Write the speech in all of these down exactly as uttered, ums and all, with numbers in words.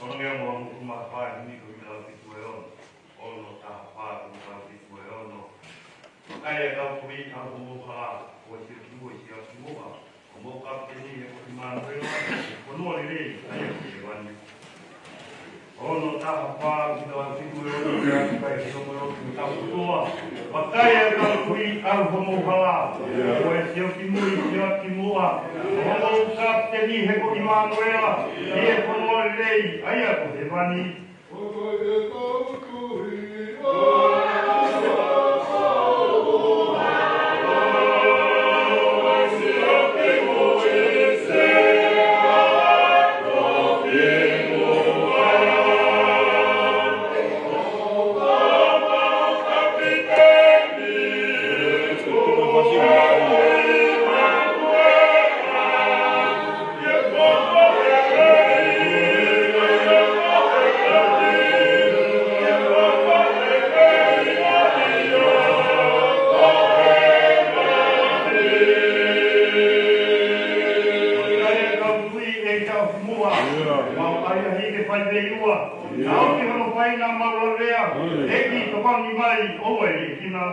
Ono ngeau mo hongofulu mā fā, himi ko e himi taha fitu e ono. Ono taha fā, himi taha fitu e ono. Vakai ʻa e kau kui ʻa homou hala, ʻo e sio ki muʻa, sio ki muʻa. Ko homou kapiteni he ko ʻImanuela, ko e fonua lelei, ʻa ia ko hēvani. Ono taha fā, himi taha fitu e ono, ʻa ia ko e himi taha fitu e ono, ka kotoa. Vakai ʻa e kau kui ʻa homou hala, ʻo e sio ki muʻa, sio ki muʻa. Ko homou kapiteni he ko ʻImanuela, ʻi he fonua lelei, ʻa ia ko hēvani. Mau ʻai ʻa hiki fai pē ua. Nau ki hono fai na mau lavea. ʻEiki, tokoni mai, ʻoua ʻe liʻekina.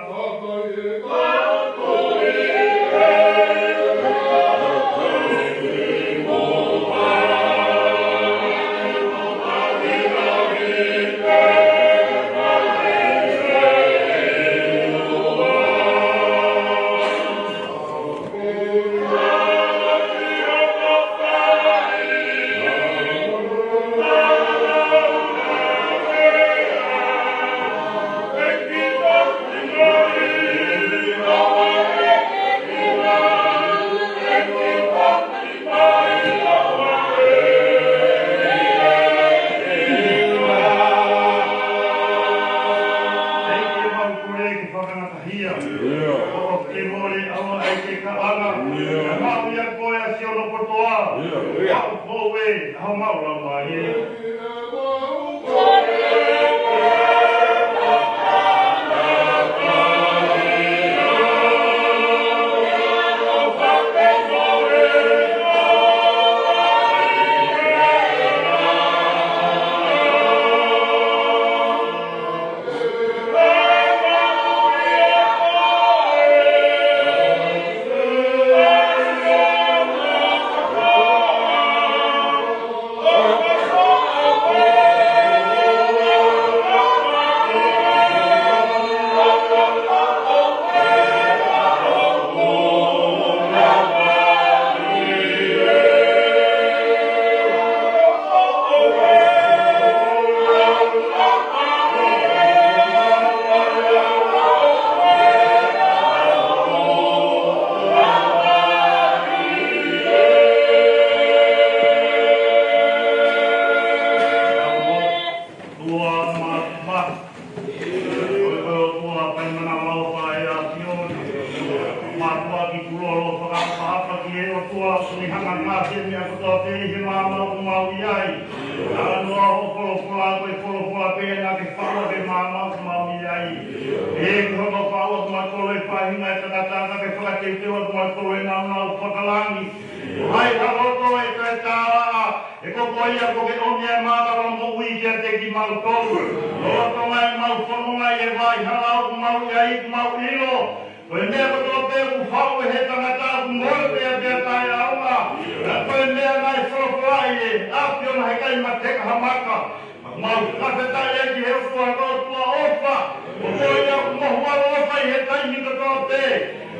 Ia. ʻOku ke mole ʻaua ʻai ke kaʻanga. Ia. Ka maʻu ia koe ʻa Siona kotoa. Ia. Aʻu koe, ʻa homau lama ia. Tua ma, ma. Ko e ʻOtua paimana mau pae a Sione. Mātuʻaki kuo lolo fakaʻapaʻapa ki he ʻOtua, ʻoku ne hanga ʻo ngāue he meʻa kotoa pē ʻi he maama ʻoku mau ʻi ai. Talanoa hoʻo folofola, ko e folofola pē naʻa ke faʻu ʻaki e maama ʻoku mau ʻi ai. ʻEiki, hono faʻu ʻaki kimautolu e faʻahinga ʻo e tangata, ka ke fakateuteu ʻaki kimautolu ʻi he nāunau fakalangi. Ko hai ha loto ʻe taʻetaʻa, ʻe ko koe ia ʻoku ke ʻomi ʻa e mānava moʻui kiate kimautolu. Lolotonga ʻemau fononga ʻi he vaʻinga ʻoku mau ʻi ai, ʻoku mau ʻilo ko e meʻa kotoa pē ʻoku faʻu ʻe he tangata ʻoku mole pē ia pea taʻeʻaonga. Ka ko e meʻa naʻe folofola ʻe he ʻAfiona, he ʻikai mateka ha maka. Mau fakafetaʻi ki he ʻOtua, ko e ʻOtua ʻofa. Ko koe ia ʻoku mohu ʻa e ʻofa ʻi he taimi kotoa pē.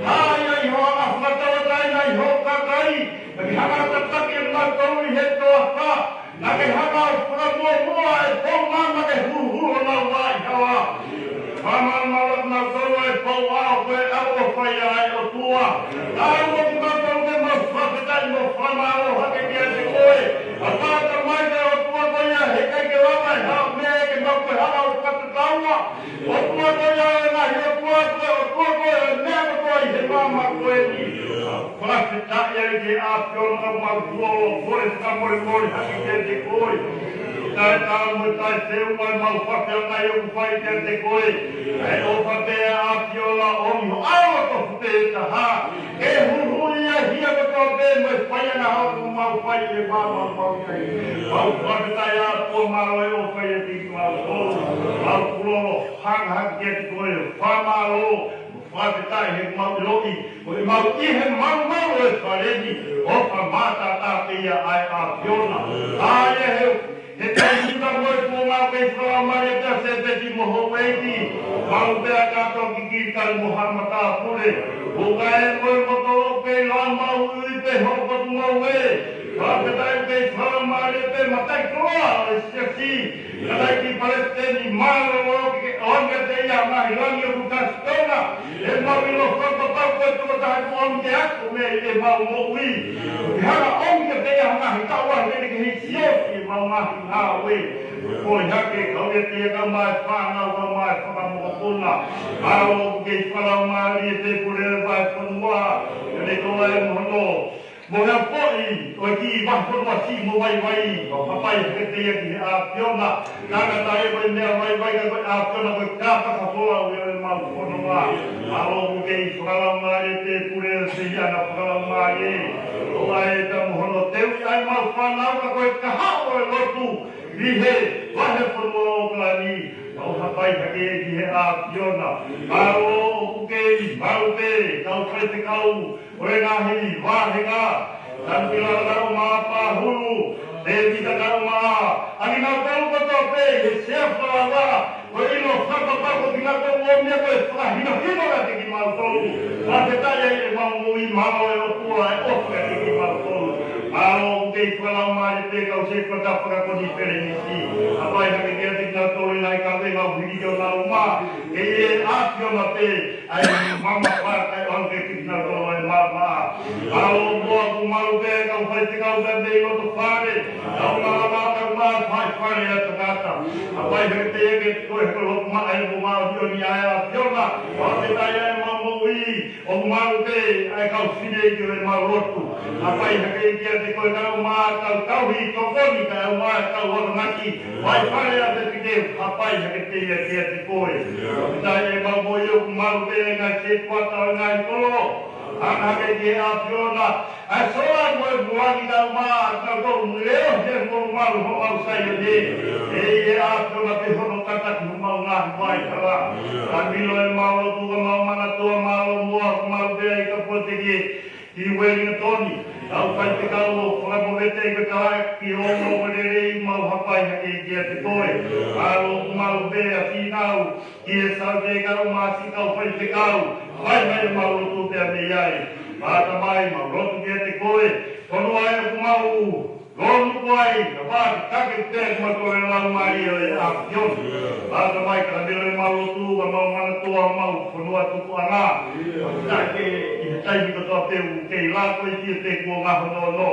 Hā ia ʻi hoʻo anga fakatauʻatāina ʻi ho kakai. Naʻa ke hanga ʻo tataki kimautolu ʻi he toafa. Naʻa ke hanga ʻo fakamuʻomuʻa e pou maama ke huhu honau vaʻinga. Fakamālō maʻu kimautolu ʻa e pou ʻa ʻoku ke ʻofa ai ʻa e ʻOtua. Taau mo kimautolu, ke mau fakafetaʻi mo fakamālō hake kiate koe. ʻA pata mai ki he ʻOtua ko ia he ʻikai ke lava ʻe ha meʻa ke mau ke hanga ʻo fakatataua. ʻOtua ko ia ʻo e ngaahi ʻotua, ko e ʻOtua ko e meʻa kotoa ʻi he maama ko eni. Fakafetaʻi ai ki he ʻAfiona, mau tuʻu ʻo kole fakamolemole hake kiate koe. Taʻetaau mo taʻefeʻunga ʻemau fakaʻapaʻapa ʻoku fai kiate koe. ʻA e ʻofa pē ʻa e ʻAfiona ʻomi ho ʻAlo tofu pē taha. Ke huhuʻi ʻa e Kotoa pē mo e fai ʻa e ngaahi ʻaho kuo mau fai ʻi he vā ʻoku mau ʻi ai. Mau fakafetaʻi ʻa e ʻOtua, mālō e ʻofa ʻiate kimautolu. Mau pulolo hanga hake kiate koe, fakamālō, fakafetaʻi he mau ʻiloʻi, ko ʻemau ʻi he malumalu ʻo e fale ni, ʻofa mātaʻataʻa pē ia ʻa e ʻAfiona. ʻA ia he He taimi ni ka mo e kuonga kei fakalaumālie pea Sēpesi mo Houʻeiki, mau pea kātoa ki Kilikali mo Haʻa Matāpule. ʻOku ʻi ai mo e moto ʻoku kei lau mau ui pē hoʻo potu ngoue. Fakafetaʻi ʻoku kei fakalaumālie pē mataʻikoloa ʻo e siasi. Ka taiki palesiteni mālōlō ke ʻoange kiate ia ngaahi langi ʻoku kasi tona. ʻE mau ʻilo fakapapau ko e tokotaha kuo ʻomi ke ako mei ʻemau moʻui. Ke hanga ʻomi kiate ia ha ngaahi taʻu lahi lelei ke hei siofi ʻemau ngaahi ngāue. Ko e hake kau ʻiate ia kau mai fānau kau mai fakamokopuna. Mālō ʻoku kei fakalaumālie pē pule ʻo e vahefonua. Ke ne kola e mohono. Mo e apoʻi ʻo e kiʻi vahefonua siʻi mo vaivai, ʻo hapai hake pē ia ki he ʻAfiona. Ka ka tae ko e meʻa vaivai ka ko e ʻAfiona ko e kāpaka folau ia ʻo ʻemau fononga. Mālō ʻoku kei fakalaumālie pē pule ʻo e siana fakalaumālie. ʻO ʻai ʻeta mo hono teuʻi ʻa ʻemau fānau ka ko e kahaʻu ʻo e lotu ʻi he vahefonua ʻo ʻOkalani. ʻO hapai hake ki he ʻAfiona. Mālō ʻoku kei malu pē kau faifekau ʻo e ngaahi vāhenga, Tanupila Laumāpahulu, Tēvita Laumā, ʻa kinautolu kotoa pē ʻi he sea falala, ko e ʻilo fakapapau ko kinautolu ʻoku ʻomai ko e fakahinohino kiate kimautolu. Fakafetaʻi ʻemau moʻui, mālō e ʻOtua e ʻofa kiate kimautolu. Mālō ʻoku kei fakalaumālie pē kau setuata fakakonifelenisi. Hapai hake kiate kinautolu ʻi he ngaahi kavenga ʻoku hiki ʻo nau mā. Kei ʻAfiona pē ʻa e mamafa kae ʻoange kiate kinautolu ʻa e maama. Mālō muʻa ʻoku malu pē kau faifekau pē mei loto fale. Kau maama kau mā fai fale ʻa e tangata. Hapai hake pē kiate koe he ko e lotu maʻa ʻoku māʻoniʻoni ʻa e ʻAfiona. Fakafetaʻi ʻemau moʻui. ʻOku malu pē ʻa e kau fine ki ʻemau lotu. Hapai hake kiate koe kau mā kau tauhi tokoni kau mā kau akonaki. Fai fale ʻa e pepite, hapai hake pē ia kiate koe. Fakafetaʻi ʻemau moʻui ʻoku malu pē ngaahi setuata ʻo e ngaahi kolo. Hanga hake ki he ʻAfiona, ʻa e sola mo e muʻaki kau mā, kau tau muleo he mo malu homau Saione. ʻEiki ʻAfiona pē hono tataki homau ngaahi vai hala. Ka milo ʻemau lotu ka mau manatua mālō muʻa ʻoku malu pē ʻa e kau pōtiki. ʻI Uelingatoni, kau faifekau ʻo fakamoʻoni ʻi he talaʻi ʻo e ongoongo lelei mau hapai hake kiate koe. Mālō ʻoku malu pē ʻa Fīnau, ki he Saute kau mā siʻi kau faifekau, fai mai ʻemau lotu pea mei ai. Pāta mai mau lotu kiate koe, kono ai ʻoku mau lonu ko ai, ka pāta kake pē ʻoku mau tole lau mai ʻo e ʻAfiona. Pāta mai ka milo ʻemau lotu, ka mau manatua mau fonua tukuʻanga. Pāta ke ʻi he taimi kotoa pē ʻoku kei lako ʻi he pē kuo ngaho nono.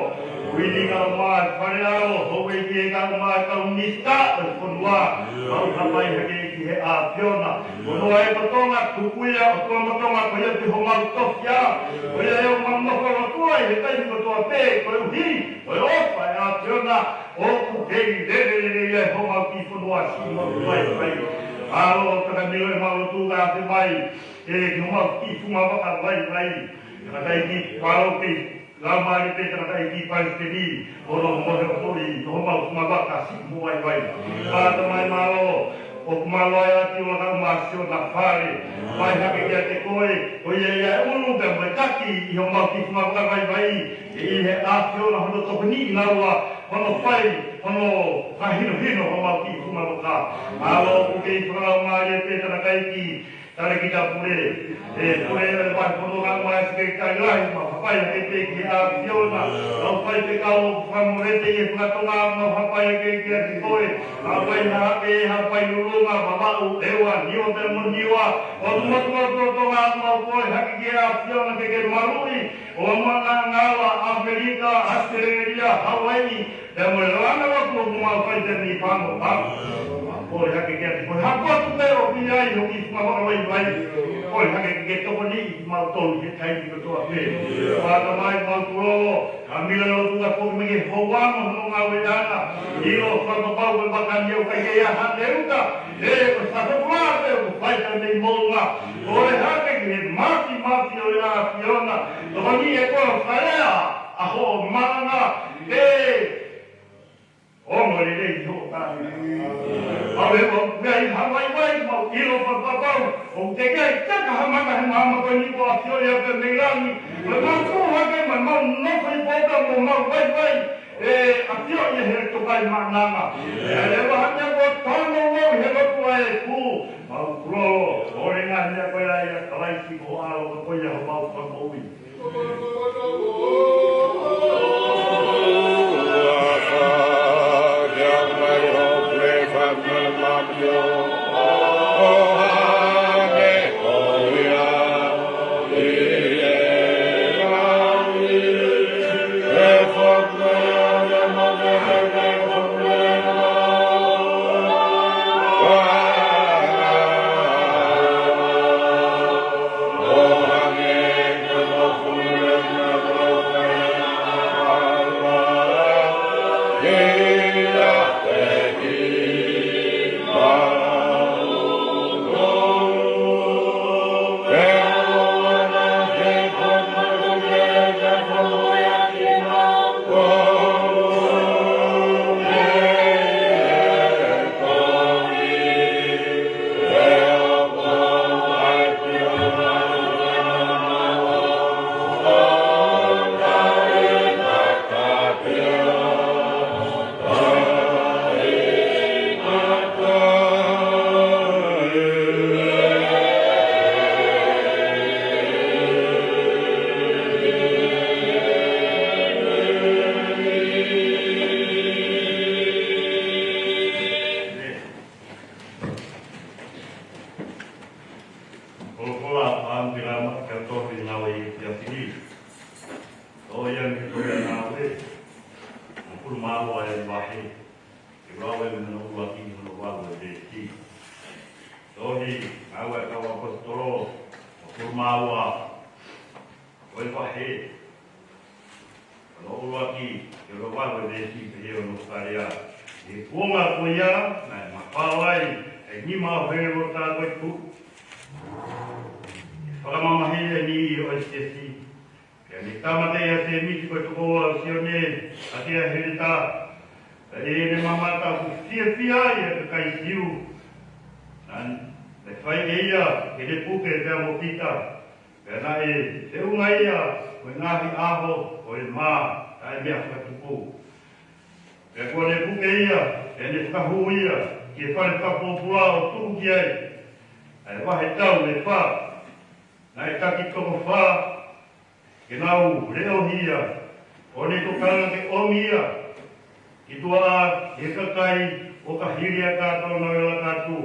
Uini kau mā fale alo, Houʻeiki kau mā kau minisitā ʻo e fonua. Mau hapai hake ki he ʻAfiona. Kono ai ko Tonga, tuku ia ʻo Tonga, Tonga, ko ia pē homau tofiʻa. Ko ia ʻoku mau nofo lotua ʻi he taimi kotoa pē, koeʻuhi ko e ʻofa ʻa e ʻAfiona ʻoku kei lelelele ia ʻi homau kiʻi fonua siʻi mo vaivai. Mālō, ka milo ʻemau lotu ka ʻave mai, ē, ki homau kiʻi funga vaka vaivai. Ka taiki, mālō pē, Laumālie pē tangataʻeiki palesiteni, ʻo no mo he ʻotoʻi, ʻo homau funga vaka siʻi mo vaivai. Pāta mai mālō, ʻoku mālō ai ʻa e ʻOtua kau mā siʻona fale. Fai hake kiate koe, ko ia ia e ʻulu pea mo e taki ʻi homau kiʻi funga vaka vaivai. ʻI he ʻAfiona hono tokoniʻi kinaua, hono fai, hono fakahinohino homau kiʻi funga vaka. Mālō ʻoku kei fakalaumālie pē tangataʻeiki, Talēkita Pule, ē, pule ʻo e vahefonua kau mā sekelitali lahi, mau hapai hake pē ki he ʻAfiona, kau faifekau ʻoku fakamoʻoni ʻi he fakatonga mau hapai hake kiate koe, hapai hake, hapai lulunga, Vavaʻu, ʻEua, Niua pea mo Niua, ʻo tuʻu atu ʻo Tonga mau kole hake ki he ʻAfiona ke ke maluʻi, ʻo Moana, Ngala, ʻAmelika, ʻAositelēlia, Hawaiʻi, pea mo e langa lotu ʻoku mau fai pē mei Pango, Pango. Mau kole hake kiate koe. Hako atu pē ʻoku ʻi ai ho kiʻi funga vaka vaivai. Ko Hake ke tokoniʻi kimautolu he taimi kotoa pē. Fakatamai mau tulo, ka mila lo tuka foki mai ke houanga hono ngāueʻanga. ʻIlo fakapapau ko e vaka ni ʻoku ʻikai ke ʻi ai ha uta. ʻE ko e fakapapau pē ʻoku fai ʻa e moʻunga. Kole hake ki he mafimafi ʻo e ʻAfiona. Tokoni e ko e fale ʻa hoʻo maʻanga. ʻE ʻOmo lelei ki hoʻo kāinga. Mau ʻe mau ʻi ai ha vaivai, mau ʻilo fakapapau ʻoku teʻeki ai taka ha maka he māmani ko eni kuo ʻafioʻi ʻa e meʻa langi. Mo mau tuʻu hake, mo mau nofo ʻi pōta mo mau vaivai. ʻE ʻafioʻi ʻe he Tokaimaʻananga. ʻE leva hake ko tono mau he lotu ʻa e pū. Mau kulo, ʻo e ngaahi meʻa ko ia ʻia Kalaisi ko e ʻAlo ko ia homau Fakamoʻui. Folofola ʻa e ʻAfiona, ke tohi ngāue ʻi he efiafi ni. Ko ia ʻoku tohi ʻa e ngāue, hongofulu mā ua ʻa e vahe, ke lau ʻa e mei hono ʻuluaki ki hono valu ʻa e veesi. Tohi Ngāue ʻa e Kau ʻAposetolo, hongofulu mā ua ʻo e vahe, hono ʻuluaki ki hono valu ʻa e veesi, pehē hono fakalea: ʻI he kuonga ko ia naʻe mafao ai ʻa e nima ʻo Hēlota ko e tuʻi, ke fakamamahiʻi ʻa e niʻihi ʻo e siasi. Pea ne tāmateʻi ʻa Sēmisi ko e tokoua ʻo Sione ʻaki ʻa Helota. Pea ʻi heʻene mamata ʻoku fiefia ai ʻa e kakai Siu. Naʻe fai ʻe ia ke ne puke pea mo Pita. Pea naʻe feʻunga ia mo e ngaahi ʻaho ʻo e mā taʻe meʻa fakatupu. Pea kuo ne puke ia, pea ne fakahū ia ki he fale fakapōpula ʻo tuʻu ki ai ʻa e vahe tau ʻe fā. Naʻe taki toko fā ke nau leʻohi ia, ʻo ne tokanga ke ʻomi ia ki tuʻa ʻi he kakai ʻo ka hili ʻa kātoa naʻe laka atu.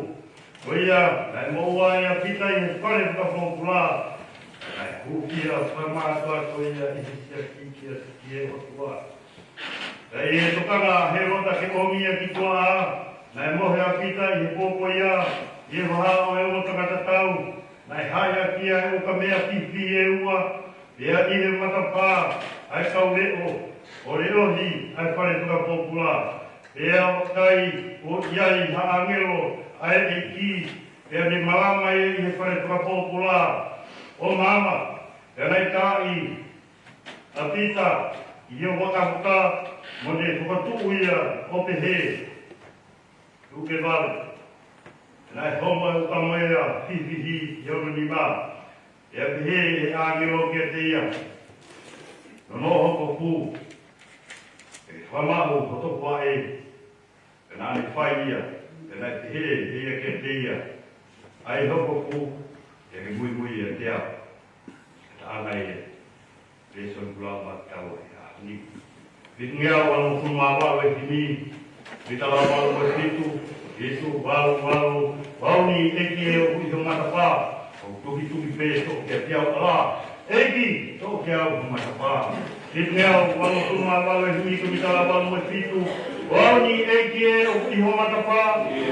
Ko ia, naʻe moʻua ai ʻa Pita ʻi he fale fakapōpula. Naʻe hūfia fakamātoato ia ʻi he siasi ki he ʻOtua. Pea ʻi he tokanga ʻa Hēlota ke ʻomi ia ki tuʻa, naʻe mohe ʻa Pita ʻi he pō ko ia ʻi he vahaʻa ʻo e ongo tangata tau. Naʻe haʻi ʻaki ia ʻe he ongo kamea fihifihi ʻe ua, pea ʻi he matapā ʻa e kau leʻo, ʻo leʻohi ʻa e fale fakapōpula. Pea ʻo kai, kuo ʻi ai ha ʻāngelo ʻa e ʻEiki, pea ne malama ia ʻi he fale fakapōpula ʻo maama. Pea naʻe taaʻi ʻa Pita ʻi he vakahuta, mo ne fokotuʻu ia ʻo pehē: Tuku ke vave. Naʻe homo ʻa e ongo kamea fihifihi ʻi hono nima. Pea pehē ʻe he ʻāngelo kiate ia: Nonoʻo hokoku, ke fakamaʻu hoto kuaʻi. Pea naʻa ne fai ia, pea naʻe pehē ʻe ia kiate ia: ʻAi hokoku, pea ke muimui ʻiate au. Pea taʻanga ia. Lēsoni kuo lau maʻatautolu he ʻaho ni. Fitungeau valungofulu mā valu ʻa e himi, mita lava valu mo e fitu, fitu, valu, valu. Ko au ni, ʻEiki ē, ʻoku ʻi ho matapā, ʻoku tukituki pē toʻo kiate au ʻa e ʻEiki, toʻo kiate au ho matapā. Fitungeau valungofulu mā valu ʻa e himi, mita lava valu mo e fitu. Ko au ni, ʻEiki ē, ʻoku ʻi ho matapā,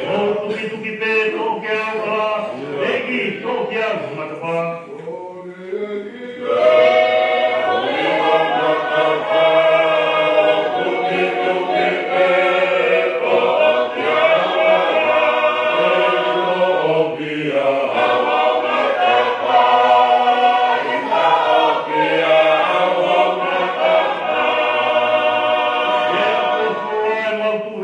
ʻoku tukituki pē toʻo kiate au ʻa e ʻEiki, toʻo Toki au, matapā.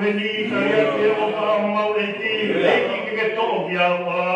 Heni, tali atu ʻe ʻOtua ʻa homau ʻEiki, ʻEiki ke ke toʻo ki au ʻa.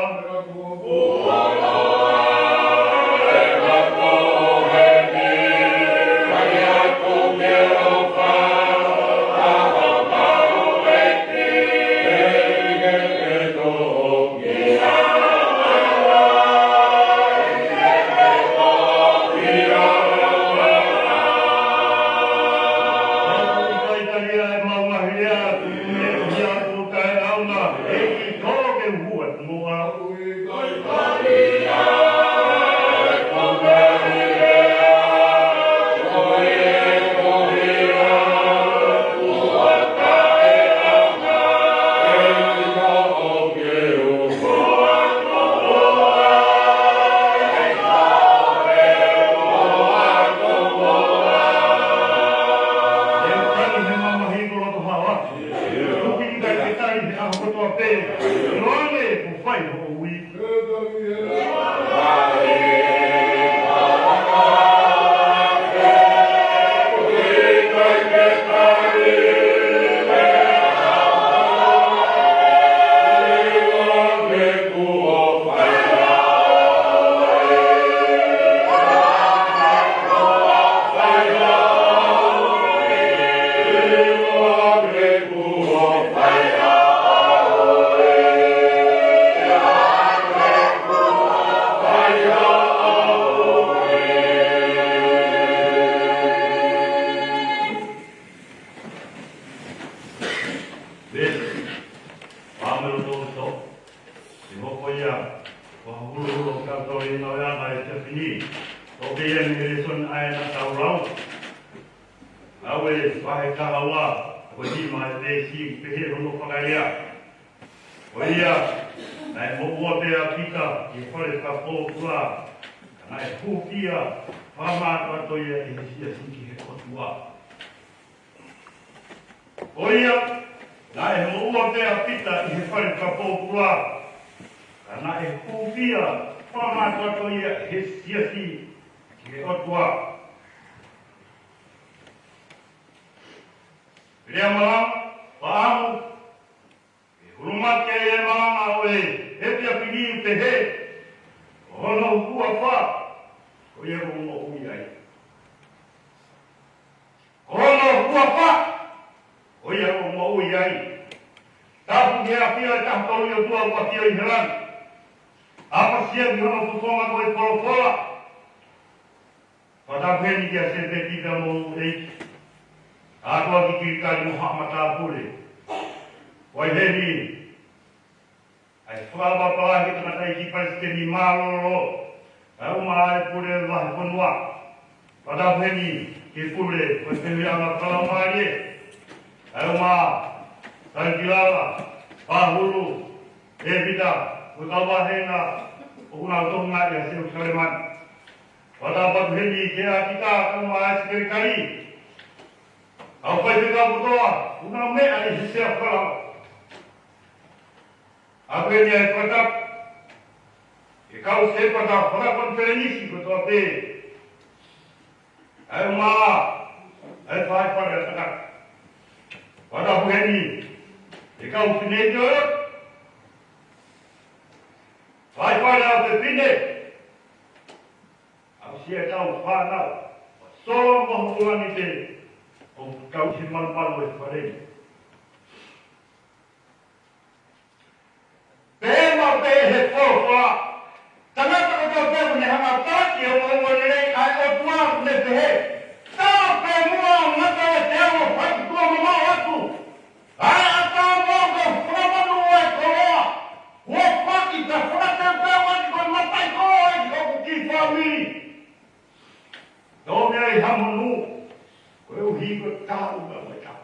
Veesi ʻa Melo Tō Tō. ʻI he hoko ia, ʻo huluhulu ʻo kau tō ʻi he ngāue ʻa e efiafi ni. ʻOku ʻi ai e lēsoni ʻa ia naʻa tau lau. ʻA ia ko e vahe taha ua, ko e nima e veesi, pehē hono fakalea. Ko ia, naʻe moʻua pē ʻa Pita ʻi he fale fakapōpula, ka naʻe hūfia fakamātoato ia ʻe he siasi ki he ʻOtua. Ko ia, naʻe moʻua pē ʻa Pita ʻi he fale fakapōpula, ka naʻe hūfia fakamātoato ia ʻe he siasi ki he ʻOtua. Lea malanga, paʻanga, ʻe hulumaʻi ai e malanga ʻo e efiafi ni pehē, ko hono huafa, ko ia ʻoku ou moʻui ai. Ko hono huafa, ko ia ʻoku ou moʻui ai. Tapu ki he ʻafio ʻa e Taha Tolu ʻi he ʻOtua ʻoku ʻafio ʻi he langi. ʻApasia ki hono fofonga ko e folofola. Fakatapu heni kia Sēpeti pea mo e ʻEiki. Kātoa ki Kilikali mo haʻa matāpule. Ko e heni, ʻa e fakapapālangi ʻa e tangataʻeiki palesiteni mālōlō. ʻA e ʻumaʻā e pule vahefonua. Fakatapu heni ki he pule, ko e fehuʻiʻanga fakalaumālie. ʻA e ʻumaʻā, Talikilala, Pāhulu, Tēvita, ko e kau vāhenga, ʻoku nau tokangaʻi ʻa Selusalema ni. Fakatapu atu heni ki he ʻākita, kau mai e sekelitali. Kau faifekau kotoa, ʻoku nau meʻa ʻi he sea fakalao. ʻOatu heni ʻa e fakatapu ki he kau sēpata fakakonifelenisi kotoa pē. ʻA e ʻumaʻā ʻa e faifale ʻa e tangata. Fakatapu heni ki he kau fineʻeiki ʻo e lotu. Faifale ʻa e fefine. Aʻusia ʻetau fānau, Solo mo Hulanite, ʻoku kau ʻi he malumalu ʻo e fale ni. Pehē mai pē ʻe he folofola, tangata kotoa pē ʻoku ne hanga ʻo talaki ʻa e ongoongolelei ʻa e ʻOtua ʻoku ne pehē, tau pē muʻa ʻo ngata ʻi he teau ʻo fai ki tuʻa mamaʻo atu. ʻA e ʻatā mo e fakamanū ʻa e koloa, kuo foaki ka fakateuteu ʻaki ko e mataʻikoloa ʻi hoku kiʻi fāmili. Tō mei ai ha monū, koeʻuhi ko e taʻu ka ko e taʻu.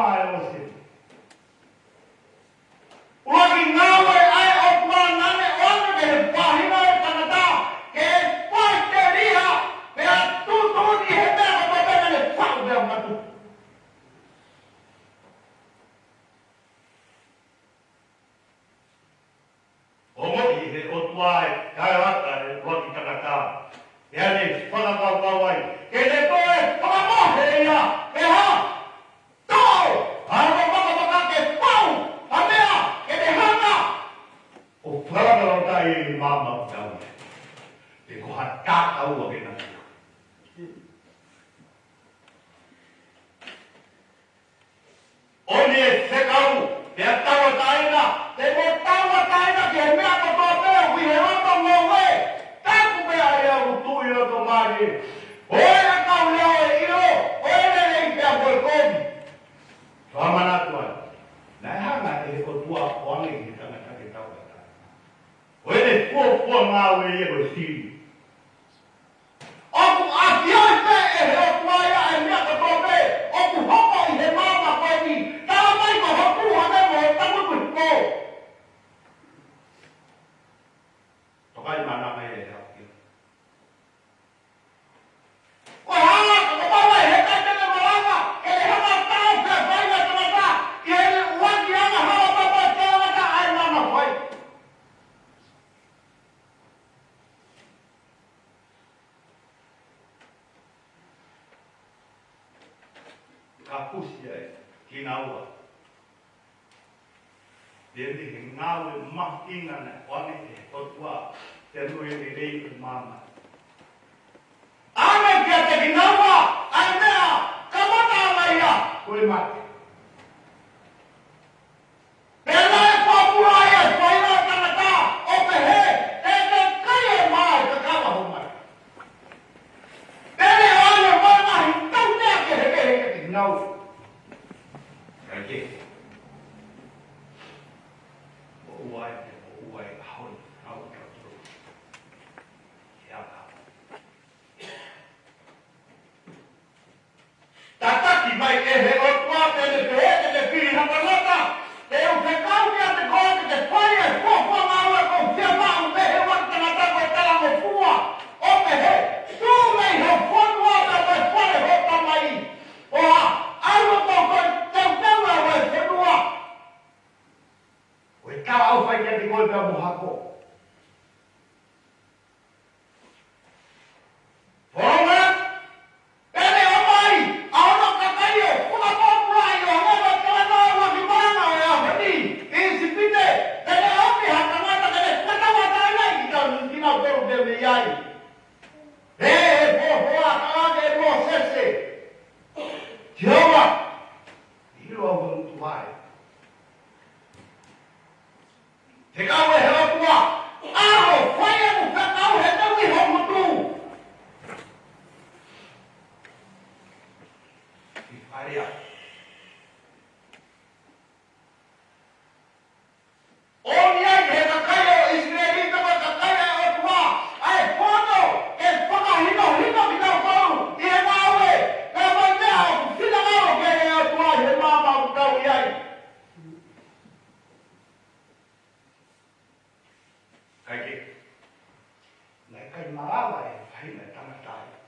ʻa e ʻOtua. ʻUluaki ngāue ʻa e ʻOtua naʻa ne ʻoange ki he faʻahinga ʻo e tangata, ke fai teliha, pea tuʻutuʻuni he meʻa kotoa pē naʻa ne faʻu pea makatupu. Ongoʻi ʻe he ʻOtua e kaeʻata ʻa e ʻuluaki tangata. Pea ne fakakaukau ai ke ne toe fakamohe ia, pea hā? Tō, ʻa e makamaka ke fai ha meʻa ke ne hanga ʻo fakalakalaka ʻi he maama ʻoku tau. Pe ko ha takaua ke na fai. ʻOni e fekau, pea tauʻatāina, te mo tauʻatāina ki he meʻa kotoa pē ʻoku ʻi he loto ngoue, taku pē ʻa ia ʻoku tuʻu ʻi loto mālie. ʻOua ʻe kau leʻo ʻe ʻilo, ʻoua ʻe lelei pea mo e kovi. Fakamanatu ai, naʻe hanga ʻe he ʻOtua ʻo ʻoange ki he tangata ke tauʻatāina. ʻO ʻene fuofua ngāue ia ko e fili. ʻOku ʻafioʻi pē ʻe he ʻOtua ia ʻa e meʻa kotoa pē ʻoku hoko ʻi he maama ko eni, talamai ko hoku hane mo e tangutu hiko. Tokai mana mai e haki. Ko e hā, ko e hā e kakai te ne malanga, ke ne hanga ʻo tau pē fai na tangata, ʻi heʻene ʻuluaki anga hala papa tangata ʻa e maama ko ē. Ka pusi ai kinaua. Pea mei he ngāue mahuʻinga naʻe ʻoange ʻe he ʻOtua, te nui lelei ʻo e maama. ʻAnge kiate kinaua ʻa e meʻa, kamata ʻa ia, ko e mate. Pea naʻe pōpula ia ʻi he faʻahinga ʻo e tangata, ʻo pehē, ʻe te kai e mā ʻi he kakava homai. Pea ne ʻoange mai ngaahi tautea kehekehe kiate kinaua. Kae kehe. Moʻua e, moʻua e ʻaho ni, ʻaho ni kau tō. Ke aka. Tataki mai ʻe he ʻOtua pea ne pehē, te ne fili ha tangata, te u fekau kiate koe ke ke fai e fuofua ngāue kuo fiemaʻu mei he ʻuluaki tangata ko e talangofua, ʻo pehē, tuʻu mei ho fonua pea mo e fale ʻo ho tamai. ʻO hā, ʻalu ʻo tau ko e teuteu ʻa e fonua. Ko e tala ʻoku fai kiate koe pea mo hako. Fononga, pea ne ʻomai ʻa hono kakai ʻo fakapōpulaʻi ʻo hangē ko e talanoa ʻuluaki maʻana ʻo e ʻaho ni, ʻi ʻIsipite, pea ne ʻomi ha tangata ke ne fakatauʻatāinaʻi kinautolu pea mei ai. He, he, he, he, he, he, Mōsese. Sihova, ʻilo au ʻoku tuai. Te kau e he ʻOtua, ʻalu ʻo fai ʻeku fekau he tau ʻi ho ngutu. ʻI Faria. ʻOmi ai ki he kakai ʻo ʻIsileli, ko e kakai ʻa e ʻOtua, ʻa e fono ke fakahinohino kinautolu ʻi he ngāue, pea mo e meʻa ʻoku finangalo ki ai e ʻOtua ʻi he maama ʻoku tau ʻi ai. Kae kehe, naʻe ʻikai malava e faʻahinga ʻo e tangata ia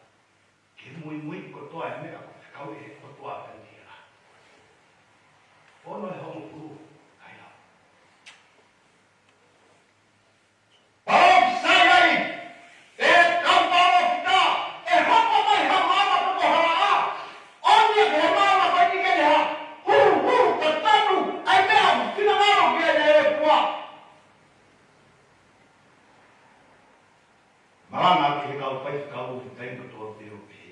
ke muimui kotoa e meʻa kuo fekau ʻe he ʻOtua kiate ia. Ono e hongofulu, kaila. Palōfisai ai, ʻe kau palōfita, ʻe hoko mai ha maama pe ko ha laʻā, ʻomi ia ki he maama ko eni ke ne hā, hūhū, tatanu, ʻa e meʻa ʻoku finangalo ki ai e ʻOtua. Malanga ki he kau faifekau he taimi kotoa pē ʻo pehē,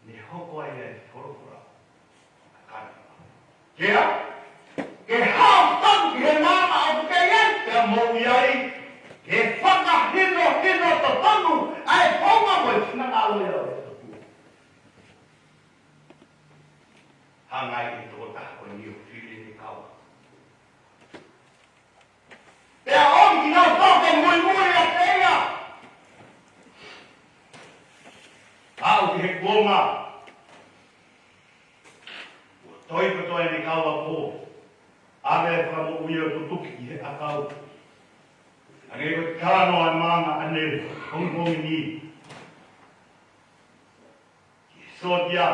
ne hoko ai ʻa e folofola. Kea, ke hao tonu ki he maama ʻoku ke ʻi ai, pea mou ʻi ai, ke fakahinohino totonu ʻa e founga mo e finangalo ia ʻo e ʻOtua. Hanga ʻe he tokotaha ko eni ʻo fili ʻene kawa. Pea ʻomi kinautolu ke muimui ʻiate ia. Aʻu ki he kuonga, kuo Toi kotoa ʻene kau ako, ʻave e fakamoʻui ʻo tutuki ʻi he ʻakau. Hangē ko e talanoa ʻa e malanga ʻanenai, pongipongi ni. Ki he sōtia,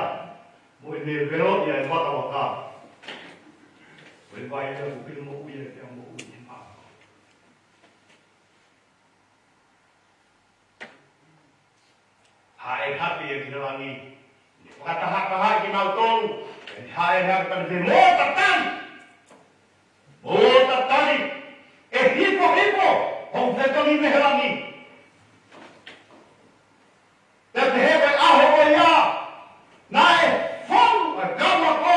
mo ʻene velo ia e vakavaka. Ko e vai ia ʻoku ke moʻui ai pea moʻui ʻi he maama. Haʻehake ia ki langi. Fakatahatahaʻi kinautolu. Haʻehake pea ne pehē, mo tatali. Mo tatali. ʻE hipohipo hoku fetongi mei he langi. Pea pehē ko e ʻaho ko ia, naʻe fonu e kau ako,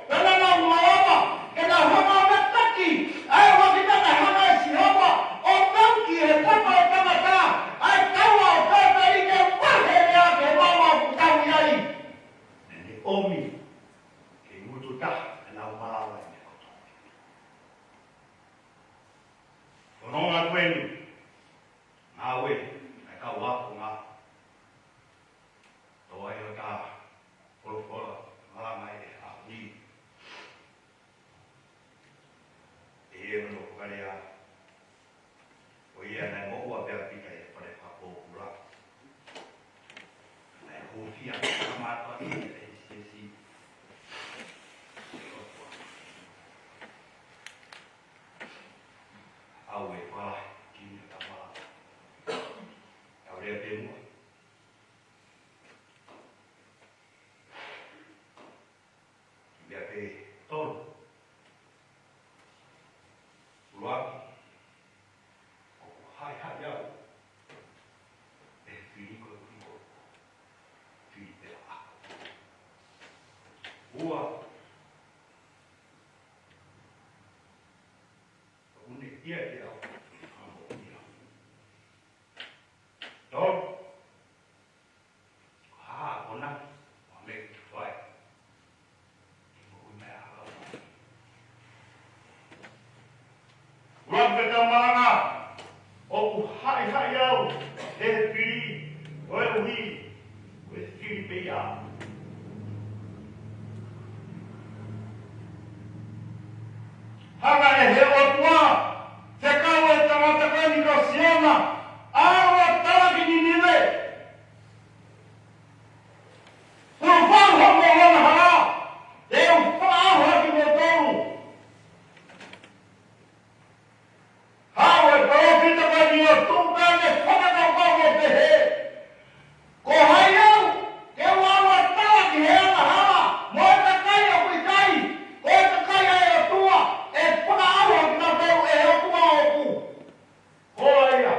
pea naʻa nau malava ke nau hanga ʻo taki ʻa e ʻuluaki taʻahine ʻa Sihova, ʻo taki he papa ʻo tangata ʻa e taua ʻo Pēteli ke vahe lea ki he maama ʻoku tau ʻi ai. Naʻa ne ʻomi ke ngutu taha ʻenau malava ʻi he koto. Ko hono ʻuhinga ko eni, ngāue ʻa e kau ako, ngā tō ai ʻo tā folofola, malanga ʻi he ʻaho ni. ʻE ʻi ai hono fakalea, ko ia naʻe moʻua pē ʻa Pita ʻi he fale fakapōpula. Naʻe hūfia ʻa e kamata ʻi he siasi. ʻAu e fala, ki he tama. ʻAu lea pē muʻa. Lea pē tolu. ʻUluaki, ʻoku haʻihaʻi au ʻe he fili ko e fili ko e fili pē ako. Ua, ʻoku ne ʻiate au ʻa e fakamoʻui. Tolu, ha kona, ʻa e meʻa ke fai. Ke moʻui mai ʻa e hala. ʻUluaki pē tau malanga, ʻoku haʻihaʻi au ʻe he fili, koeʻuhi ko e fili pē ia. Hanga ʻe he ʻOtua, fekau e tangata ko eni ko Siona, ʻalu ʻo tala ki Ninive. Pulu falu hoʻomou hala, te u fakaʻauha kimoutolu. Haʻu e palōfita ko eni ʻo tuʻu pea ne fakakaukau ʻo pehē, ko hai au ke u ʻalu ʻo tala ki he angahala mo e kakai ʻoku ʻikai ko e kakai ʻa e ʻOtua, ʻe fakaʻauha kinautolu ʻe he ʻOtua ʻoʻoku. Ko ia.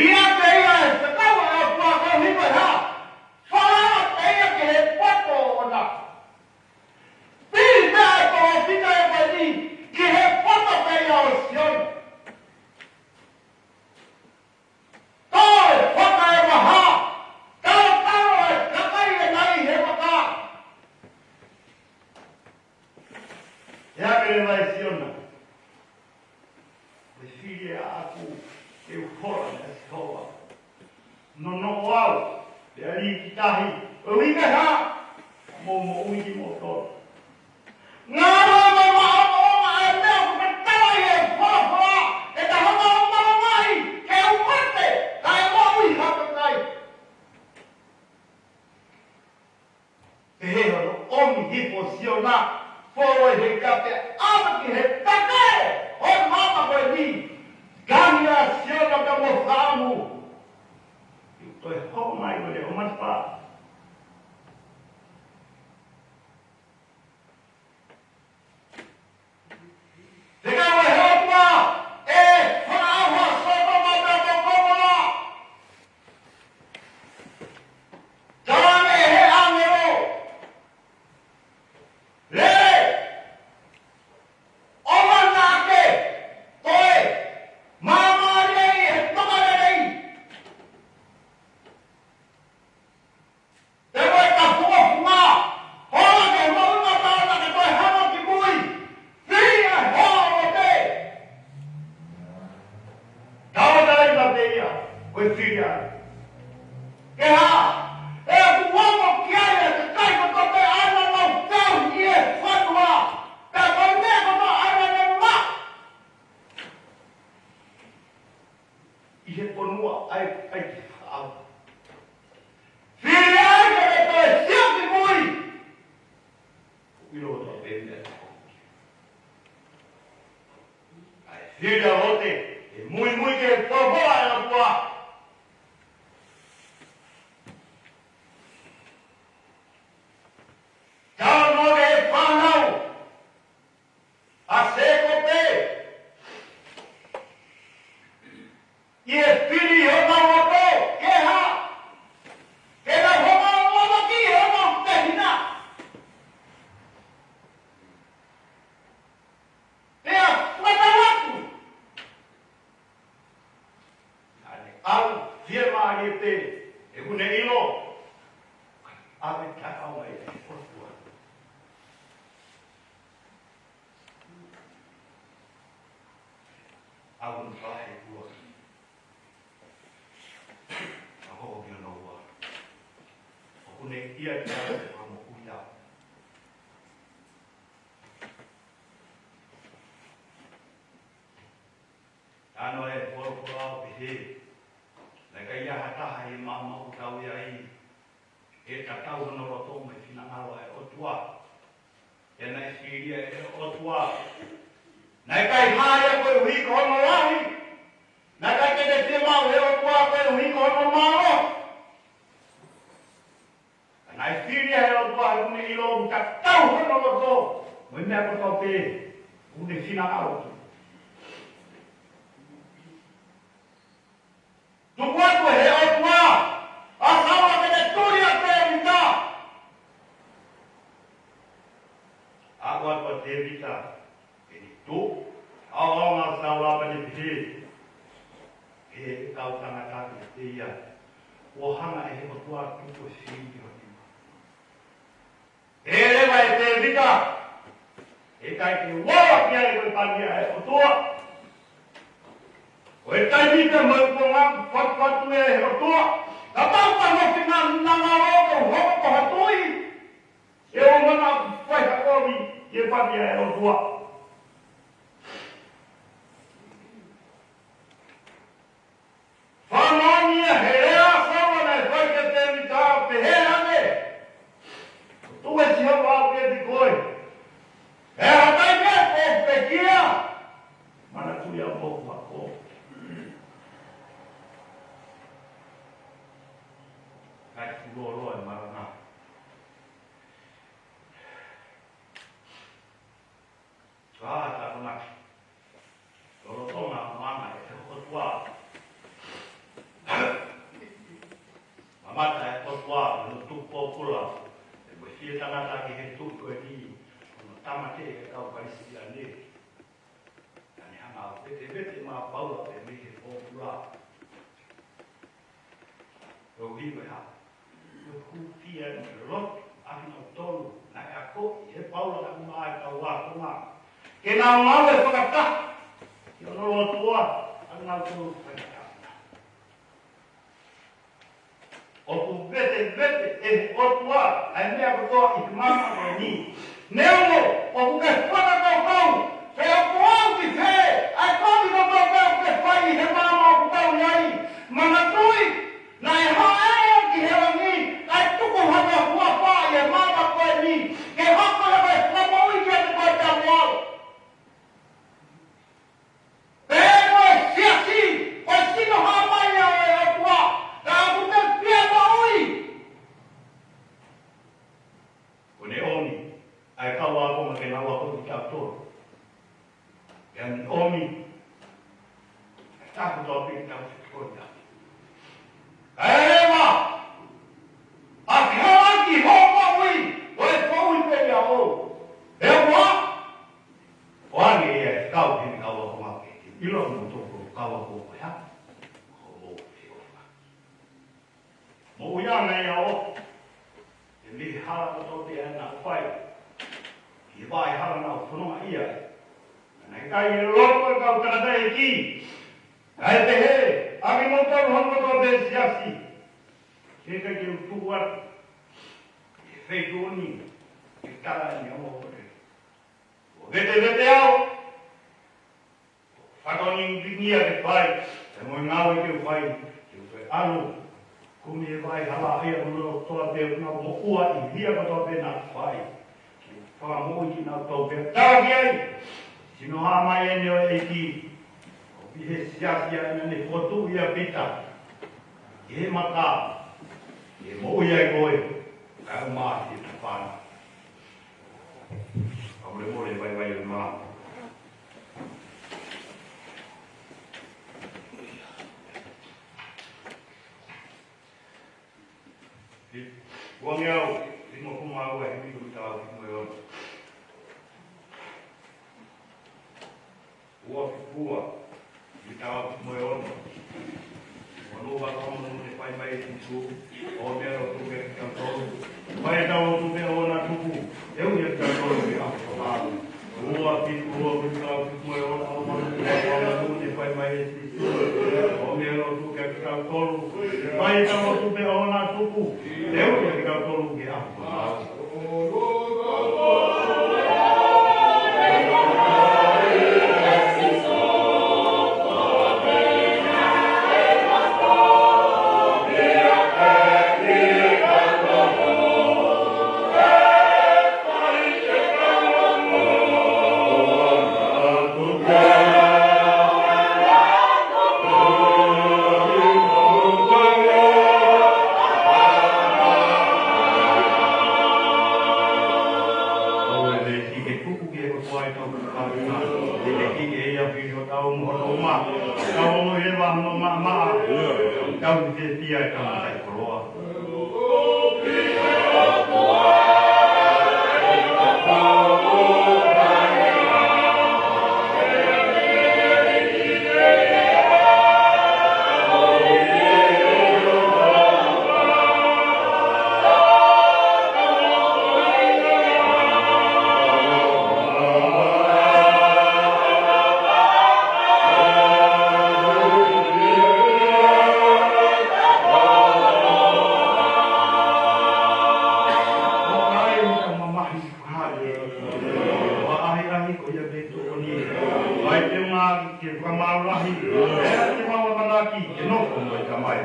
Ia pē ia e fekau ʻa e ʻOtua koeʻuhi ko e hā? Falala pē ia ki he poto ʻoʻona. Pili pē ʻa e palōfita ʻe pali ki he poto pē ia ʻo Siona. Toe fakaʻevaha, talatala e kakai ʻe nai he vaka. ʻE ʻa pele mai Siona. Ko e fili ʻaʻaku ke u hola ʻia Sihova. Nonoʻo au, pea liʻaki tahi, ʻo ʻikai ha, mo moʻui kimoutolu. Ngalo e mamaʻo ʻo e meʻa ʻoku tatala ʻi he folofola, ʻe taha mau malangaʻi, ke u mate, kae moʻui ha kakai. Pehē hono ʻomi hifo Siona, folo ʻi he kape ʻave ki he take ʻo e maama ko eni. Tangi ʻa Siona ka mo famu. ʻIo, toe hoko mai ko e leʻo matapā. Te ka ue he ʻOtua, ʻe fakaʻauha Sōtoma pea mo Komola. Tala ange ʻe he ʻāngelo. Lele. ʻOmai ange, toe. Māmālie ʻi he tokalelei. Pita Lote, ʻe muimui ki he folofola ʻa e ʻOtua. Talanoa ki he fānau ʻa Sēkope, ʻi he fili ʻi honau loto, ke hā? Ke nau hanga ʻo ʻamanaki ʻi honau tehina. Pea fakatau atu, naʻa ne ʻalu fiemālie pē, he ʻoku ne ʻilo ʻave tatau mai e ʻOtua. ʻAlu ʻo fai e ʻOtua. ʻA hoʻo ki hono ua. ʻOku ne ʻia te au, ʻa mo ʻuia. Talanoa e folofola ʻo pehē, naʻe ʻikai ha taha ʻi māmani ʻoku tau ʻi ai ʻe tatau hono loto mo e finangalo ʻa e ʻOtua. Pea naʻe filia ʻe he ʻOtua. Naʻe ʻikai hā ia koeʻuhi ko hono lahi. Naʻe ʻikai ke ne fiemaʻu ʻe he ʻOtua koeʻuhi ko hono mālohi. Ka naʻe filia ʻe he ʻOtua he ʻoku ne ʻilo ʻoku tatau hono loto mo e meʻa kotoa pē ʻoku ne finangalo ki ai. Tuku atu ʻe he ʻOtua ʻa Saula ke ne tuli ʻa Tēvita. Aʻu atu ʻa Tēvita ke ne tuʻu ʻaonga ʻa Saula pea ne pehē, ʻe kau tangata kiate ia, kuo hanga ʻe he ʻOtua ʻo tuku e fili ki ho nima. Pehē leva ʻe Tēvita, ʻe ʻikai ke u ala ki ai ko e pania ʻa e ʻOtua. Ko e taimi pē mo e kuonga ʻoku fakafatu ʻe he ʻOtua. Kapau ko hono finangalo ke u hoko ko ha tuʻi, ʻe ʻoua naʻa ku fai ha kovi ki he pania ʻa e ʻOtua. Fanongo ia he lea ʻa Saula naʻe fai kia Tēvita, pehē ange, tuku ʻe Sihova ʻa e ʻEiki kiate koe. He ʻi ha taimi ʻe koe pekia, manatuʻi au mo hoku ako. Kae fuoloa e malanga. Ka ʻi he taʻu ni, lolotonga ʻa e ʻOtua. Mamata e ʻOtua, no tuku pōpula, ʻe mo fie tangata ki he tuʻi ko eni, no tāmateʻi e kau Kalisitiane. Ka ne hanga ʻo vetevete mai ʻa Paula pē mei he pōpula. Ko e ʻuhi ko e hā? Ko e hūfia ʻi he loto ʻa kinautolu naʻe akoʻi ʻe Paula naʻa nau maʻu ai e kau ākonga. Ke nau ngāue fakataha ki hono lotua ʻa kinautolu faitāna. ʻOku vetevete ʻe he ʻOtua ʻa e meʻa kotoa ʻi he māmani ko eni. Neongo ʻoku ke fakakaukau pe ʻoku ou ki fē, ʻa e kovi kotoa pē ʻoku ke fai ʻi he māmani ʻoku tau ʻi ai. Manatuʻi, naʻe haʻele ki he langi, kae tuku hono huafa ʻi he māmani ko eni, ke hoko ia ko e fakamoʻui kiate koe pea mo au. Pea ko e siasi, ko e sino hā mai ʻa e ʻOtua, ka ʻoku te fie moʻui. Ko ʻene ʻomi ʻa e kau ākonga ke nau akoʻi kitautolu. Pea ne ʻomi ʻa e taha kotoa pē ke tau fekoni ʻaki. Kae leva, ʻa ke hala ki hoʻo moʻui, ko e moʻui pē ia ʻoʻou. He ʻoku ʻa, ʻoange ia ʻe he kau, ʻe he kau ākonga ke ʻilo mo toko kau ākonga ko ia. Ko hoʻo moʻui ʻofa. Moʻui ʻana ia ʻo, ʻe mei he hala kotoa pē naʻa nau fai. ʻI he vaʻa hala naʻa nau fononga ai. Naʻe ʻikai ʻi he loto ʻo e kau tangataʻeiki. Kae pehē, ʻa kimoutolu hono kotoa pē siasi. Ke ʻikai ke u tuku atu. ʻI he feituʻu ni, ke tala ʻeni ʻo moʻui. ʻO vetevete au. Fakatongi ʻeku pinga ke fai, ʻe mo e ngāue ke u fai, ke u toe ʻalu. Kumi e vaʻa hala ia ʻo nau kotoa pē ʻoku nau moʻua ʻi he meʻa kotoa pē naʻa ku fai. Ke u fakamoʻui kinautolu pea tala ki ai. Sino hā mai ʻeni ʻo e ʻEiki. ʻI he siasi ʻa ʻene fokotuʻu ʻia Pita, ʻi he maka, ʻi he moʻui ai koe, kae ʻumaʻā ʻi he tapa. Fakamolemole, vaivai ʻo e malanga. Uangeau, hongofulu mā ua, himi ʻo e taʻu hongofulu mā ono. Uofulu mā ua, himi ʻo e taʻu hongofulu mā ono. Ono ua, ko hono ʻuhinga naʻe fai mai ʻe Sīsū, ʻo meʻa lotu kiate kitautolu. Fai ʻetau lotu pē ʻo na tuku, ʻe ui ʻa kitautolu ki he ʻaho ʻo e ʻOtua. Uofulu mā fitu, uofulu mā fitu, uofulu mā ono, ʻo meʻa lotu pē ʻo na tuku, ʻe ui ʻa kitautolu ki he ʻaho ʻo e ʻOtua. Ua ahi ahi ko ia pē tokoni. Vai te ma ke fakamālō lahi. Ea te mau amanaki ke nofo mo e Tamai.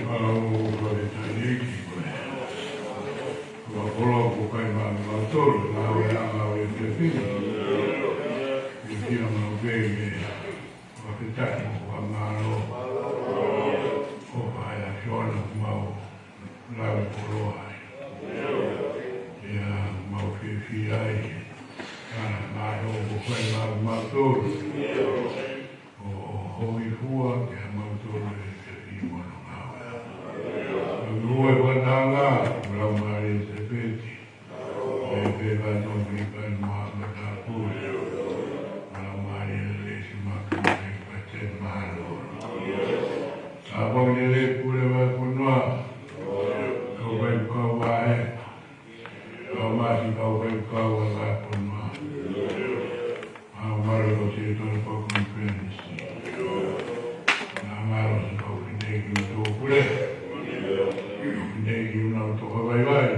Mau fakafetaʻi ki he koloa kuo fai maʻamautolu, ngāue ʻa e ngāue efiafi ni. ʻIo, kiate kimautolu pē ke fakafetaʻi mo fakamālō. Ko e ʻaho ni ʻoku mau lau e koloa ai. ʻIo, mau fiefia ai. ʻA e ngāue kuo fai maʻamautolu. ʻO, ʻo hōifua kiate kimautolu ʻi he efiafi ni mo hono ngāue. Ko e ʻuhinga ʻo e fakatahaʻanga, ko e Laumālie Sēpeti. ʻE pehē ʻa e tō mi kai ma ma tapu. Laumālie Lelei Siʻi Maka mai pate mālō. Tāpuaki lelei pule vahefonua. Kau faifekau vahe. Kau masi kau faifekau vahefonua. Mau mālō ko e tō pa konifelenisī. Mau mālō siʻi kau fineʻeiki ʻoku tō pule. Kau fineʻeiki ʻoku nau toka vaivai.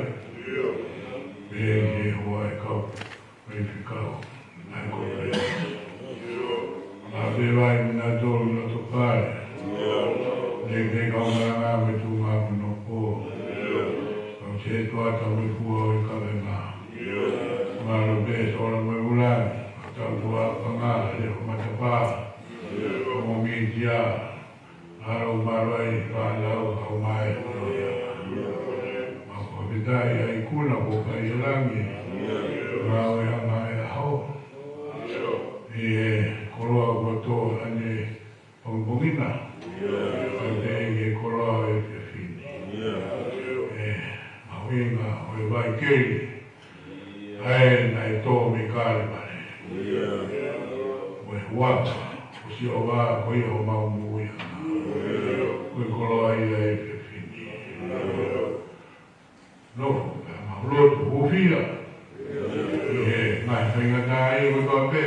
Pea ʻi he hoa e kau faifekau. ʻA e konifelenisī. Mau pehē mai kiate kinautolu ʻi loto fale. Lelei kau malanga mo e tuʻunga ʻoku nau pō. Kau sētuata mo e fua ʻo e kavenga. Mālō pē Sola mo e Vula. Kau tautua panga, leʻo matapā. Kau mītia. Mālō, mālō ai, fānau, kau mai. Mau fakafetaʻi ʻa e ikuna kuo fai ʻe langi. Ngāue ʻa e ʻaho. ʻI he koloa kuo tō ʻanepongipongi na. Kau tau ʻi he koloa ʻo e efiafi ni. ʻE Hinga ʻo e vai keli ʻa ē naʻe tō mei Kalevale. Mo e huafa ʻo Sihova ko ia homau moʻui. Ko e koloa ia ʻo e efiafi ni. Nofo pē ʻemau lotu hūfia ʻi he ngaahi faingataʻa kotoa pē,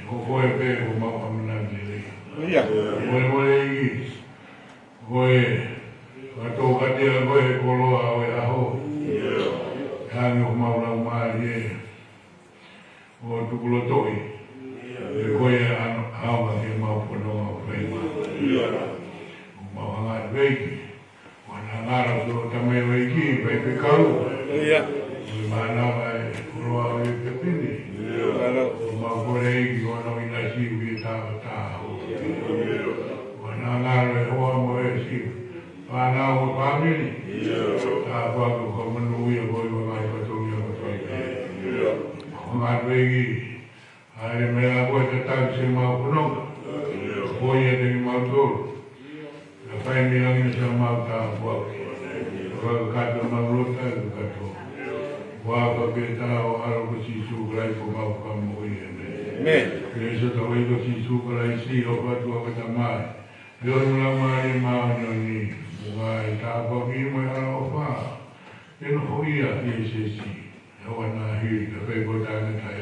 ko koe pē ko homau ʻamanaki lelei. Molemole ʻEiki, ko e fakatōkatea ko e koloa ʻo e ʻaho. Hangē homau laumālie ʻo tukulotoʻi. Ko e ʻaonga ke mau fononga ʻo fai mai. ʻOku mau hanga atu ʻEiki, ʻo ngalo ki hoʻo tamaioʻeiki, fai pē kau. Mo e mānava e koloa ʻo e efiafi ni. ʻOku mau kole ʻEiki, ʻo nau ʻinasi ʻi he tāfataha. ʻO ngalo e hoa mo e siʻi fānau mo e fāmili. Tāpuaki ʻoku mau monūʻia koeʻuhi ko e ngaahi fatongia kotoa pē. Mau hanga atu ʻEiki, ʻa e meʻa ko e tataki siʻemau fononga. Ko ia te mau tolu. Naʻa fai mei langi na siʻemau tāpuaki. Fakakakato ʻemau loto kakato. Huafa pē ʻo ho ʻAlo ko Sīsū Kalaisi ko homau Fakamoʻui, ʻēmeni. Pea ʻoku ʻiate koe ʻEiki ko Sīsū Kalaisi, ʻofa ʻa e ʻOtua ko e Tamai, feohi mo e Laumālie Māʻoniʻoni, mo e ngaahi tāpuaki mo e ʻaloʻofa, ke nofoʻia ʻi he siasi ʻo e ʻaho ni, pea pehē ki he taʻengata.